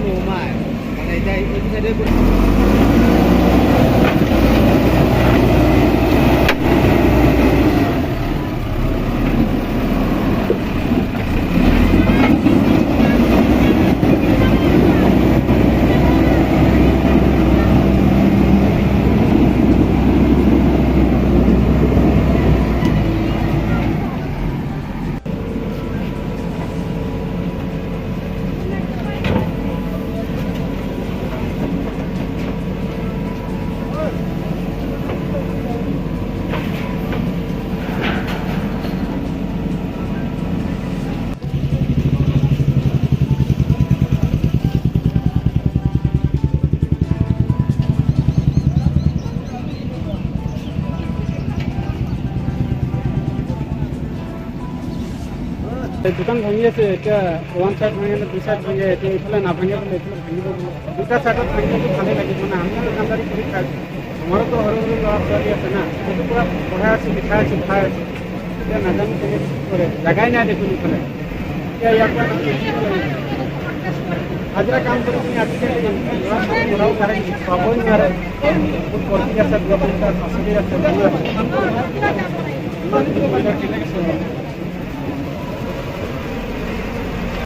নোসোমায় মানে এতিয়া এইটো চাইডে। দোকান ভাঙি আছে। এতিয়া ওৱান চাইড ভাঙিলে, দুই চাইড ভাঙে। এতিয়া এইফালে নাভাঙে বোলে, এইফালে ভাঙিব বোলে। দুটা চাইডত ভাঙিলেতো ভালেই লাগিব না? আমিও দোকানদাৰী কৰি খাইছোঁ, আমাৰোতো সৰু সৰু ল'ৰা ছোৱালী আছে না। সেইটো পূৰা পঢ়াই আছোঁ, লিখাই আছোঁ, খাই আছোঁ। এতিয়া নাজানো কেনেকৈ কি কৰে। জেগাই নাই দেখোন ইফালে। এতিয়া ইয়াৰ পৰা হাজিৰা কাম কৰি পিনি আজিকালি ল'ৰা ছোৱালী পঢ়াব পাৰে নেকি? খুৱাবই নোৱাৰে। বহুত কষ্ট আছে, দুটা তিনিটা পাচলি আছে, মোৰ আছে। ইমান কেনেকৈ চলিব?